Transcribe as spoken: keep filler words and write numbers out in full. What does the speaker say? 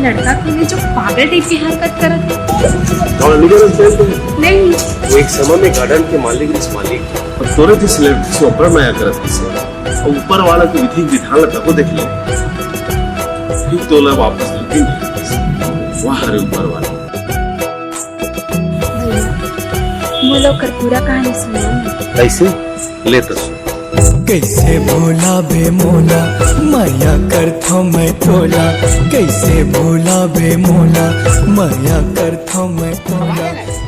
लड़का के लिए जो पागल टाइप की हरकत करत हे। कौन अली गरज पहनते हैं? नहीं। वो एक समय में गार्डन के मालिक, इस मालिक, अब तोरे जैसे लड़की से ओकर मया करत किसे? और ऊपर वाला के विधि विधान ला तको देख ले, फिर तोला वापस लौटी नहीं। वाह रे ऊपर वाला। भैया, मोला ओकर पूरा कहानी सुनाओ ना। कैसे? ले तो सुन। कैसे भूलाबे मोला, मया करथो मैं तोला। कैसे भूलाबे मोला, मया करथो मैं तोला।